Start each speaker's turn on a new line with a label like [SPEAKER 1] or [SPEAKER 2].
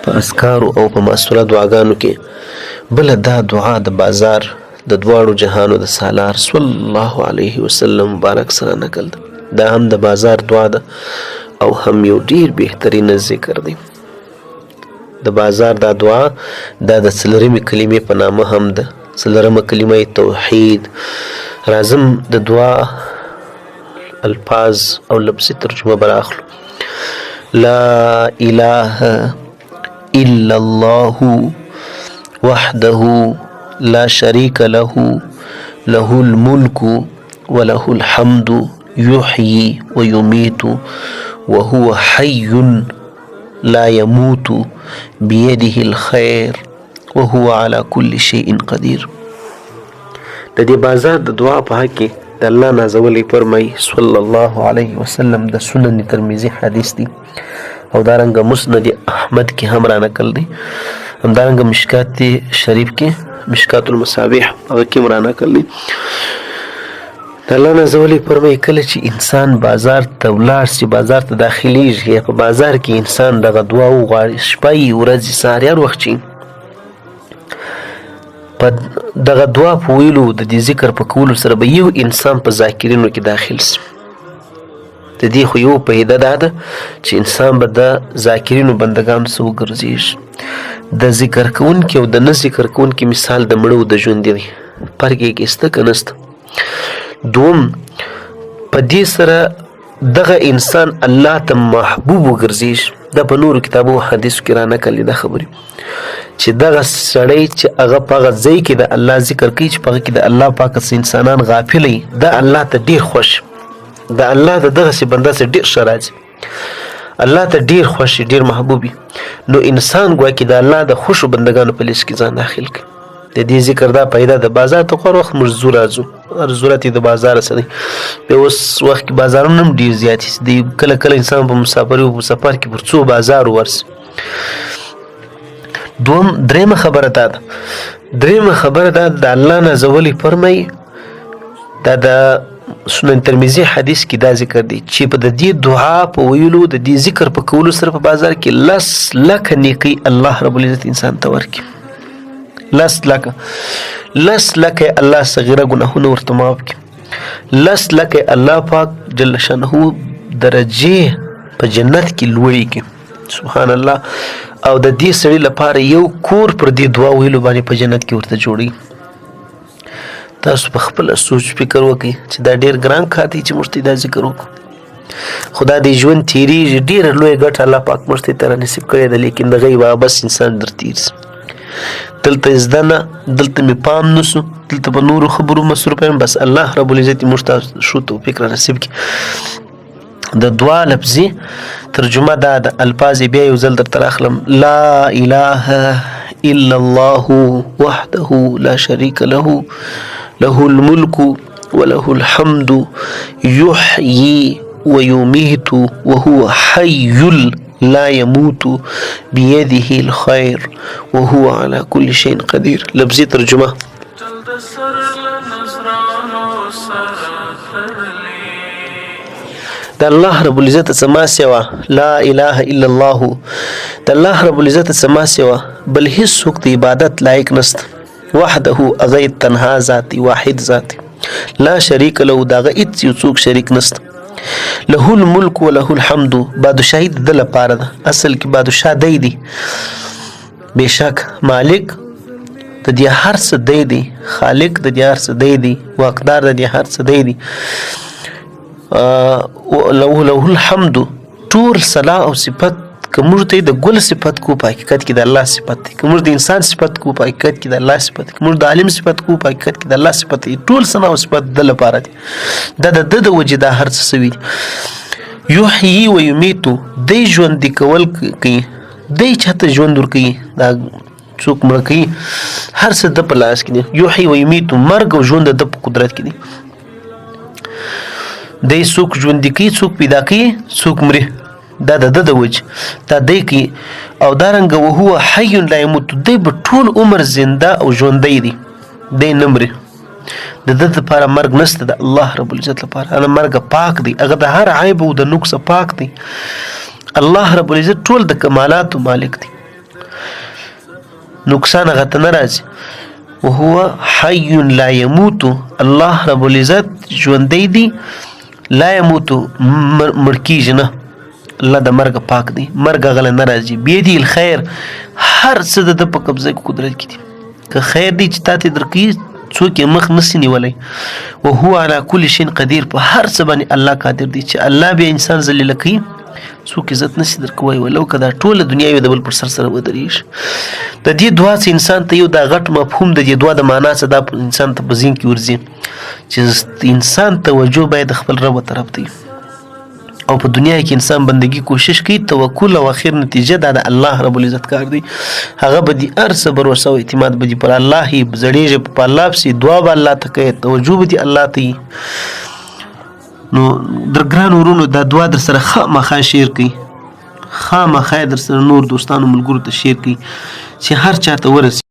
[SPEAKER 1] په اذکارو او په ماسوره دعاګانو کې بله دا دعا د بازار د دواړو جهانو د سالار صلی الله علیه وسلم مبارک سره نقل ده. دا هم د بازار دعا ده او هم یو ډیر بهترین ذکر دی. د بازار دا دعا دا د څلورمې کلمې په نامه هم ده. څلورمه کلمه یې توحید. راځم د دعا الفاظ او لفظي ترجمه به راخلو. لا اله الا الله وحده لا شريك له، له الملك وله الحمد، يحيي ويميت وهو حي لا يموت، بيده الخير وهو على كل شيء قدير. د دې بازار د دعا په حق کې د الله نازولی فرمایي صلی الله علیه وسلم، د سنن ترمذي حدیث دی او دارنګه مسند احمد کې هم را نقل دی، همدارنګه مشکات شریف کې مشکات المصابیح هغه کې هم را نقل دی. د الله نازولی فرمایي کله چې انسان بازار ته ولاړ شي، بازار ته داخلېږي یا په بازار کې انسان دغه دعا وغواړي، شپه یې ورځ یې سهار هر وخت چې په دغه دعا په ویلو د دې ذکر په کولو سره به یو انسان په ذاکرینو کې داخل شي. د دې خو یو پیدا دا ده چې انسان به د ذاکرینو بندګانو څخه وګرځېږي. د ذکر کوونکي او د نه ذکر کوونکي مثال د مړو د ژوندي دی، فرق یې کې شته که نشته؟ دوم، په دې سره دغه انسان الله ته محبوب وګرځېږي. دا په نورو کتابو حدیثو کې را نقل دي دا خبرې، چې دغه سړی چې هغه په هغه ځای کې د الله ذکر کوي چې په هغه کې د الله پاک څخه انسانان غافل وي، دا الله ته ډېر خوښ، د الله د دغسې بنده څخه ډېر ښه راځي، الله ته ډېر خوښ، ډېر محبوب وي. نو انسان ګواکې د الله د خوښو بندګانو په لیست کې ځان داخل کړي. د دې ذکر دا پیدا د بازار ته هر وخت موږ ځو راځو، هر ضرورت یې د بازار څخه دی. بیا اوس وخت کې بازارونه هم ډېر زیات دي، کله کله انسان په مسافري او په سفر کې پر څو بازارو ورسي. دوم درېمه خبره دا ده، درېمه خبره دا د الله نازولی فرمایي، دا د سنن ترمذي حدیث کې دا ذکر دی چې په د دې دعا په ویلو د دې ذکر په کولو سره په بازار کې لس لکه نیکۍ الله رب العزت انسان ته ورکړي. لس لکه، لس لکه الله صغیره ګناهونه ورته معاف کړي، لس لکه الله پاک جل شانه درجې په جنت کې لوړې کړي. سبحان الله. او د دې سړي لپاره یو کور پر دې دعا ویلو باندې په جنت کې ورته جوړي. تاسو په خپل سوچ فکر وکړئ چې دا ډیر ګران کار دی چې موږ ته دا ذکر وکړو. خدا دې ژوند تیریږي، ډیره لویه ګټه الله پاک موږ ته تر نصیب کړې ده، لیکن د غیب بس انسان در تیر سي. دلته زده نه، دلته مې پام نسو، دلته په نورو خبرو مصروف یم، بس الله رب العزت موږ ته ښه توفیق را نصیب کړي. د دعا لفظي ترجمه دا ده، الفاظ یې بیا یو ځل درته راخلم. لا اله الا الله وحده لا شریک له، له الملک وله الحمد، يحيي ويميت وهو حي لا يموت، بيده الخير وهو على كل شيء قدير. لفظي ترجمه. د الله رب العزت څخه ما سوا لا اله الا الله، د الله رب العزت څخه ما سوا بل هیڅ څوک د عبادت لایق نشته. وحده، هغه تنها ذات دی، واحد ذات دی، لا شریک له، د هغه هیڅ یو څوک شریک نشته. له الملک وله الحمد، بادشاهي د ده لپاره ده، اصل کې بادشاه دی دی، بېشک مالک د دې هر څه دی دی، خالق د دې هر څه دی دی، واکدار د دې هر څه دی دی. له الحمد، ټول صلاح او صفت که موږ ته د ګل صفت کو په حقیقت کې د الله صفت دی، که موږ د انسان صفت کو په حقیقت کې د الله صفت دی، که موږ د عالم صفت کو په حقیقت کې د الله صفت دی. ټول ثنا او صفت د لپاره دی، دا د ده د وجې دا هر څه سوي دي. یحیي و یمیتو، دی ژوندي کول کوي، دی چاته ژوند ورکوي، دا څوک مړه کوي، هر څه د په لاس کې دي. یحیي و یمیتو، مرګ او ژوند د په قدرت کې دي. دی څوک ژوندي کوي، څوک پیدا کوي، څوک مري، دا د ده د وجې دا دی کوي. او دارنګه وهو حي لا يموت، دی به ټول عمر زنده او ژوندی دی، دی نه مري. د ده لپاره مرګ نشته، د الله رب العزت لپاره هغه مرګ پاک دی، هغه د هر عیب او د نقص پاک دی. الله رب العزت ټول د کمالاتو مالک دی، نقصان هغه ته نه راځي. وهو حي لا يموت، الله رب العزت ژوندی دی، لا يموت مړ کیږي نه، الله د مرګ پاک دی، مرګ هغه له نه راځي. بيدی الخير، هر څه د ده په قبضه کې قدرت کې دي، که خیر دی چې تاته درکوي څوک یې مخ نسی نیولی. وهو علی کل شیء قدیر، په هر څه باندې الله قادر دی، چې الله بیا انسان ذلیل کوي څوک عزت نسی درکوي، ولو که دا ټوله دنیا یو د بل پر سر سره ودرېږي. د دې دعا څه انسان ته یو دا غټ مفهوم د دې دعا د معنا څه دا انسان ته په ذهن کې ورځي چې انسان توجه باید خپل رب طرف ته او په دنیا کې انسان بندگی کوشش کوي، توکل او اخر نتیجه دا د الله رب العزت کار دی. هغه به دی ارسه باور او اعتماد به دی پر الله یې زړېږي، په الله پسې دعا به الله ته کوي، توجه به دی الله ته. نو در ګران ورونو دا دعا در سره خامخا شیر کړئ، خامخا در سره نور دوستانو ملګرو ته شیر کړئ چې هر چاته ورسي.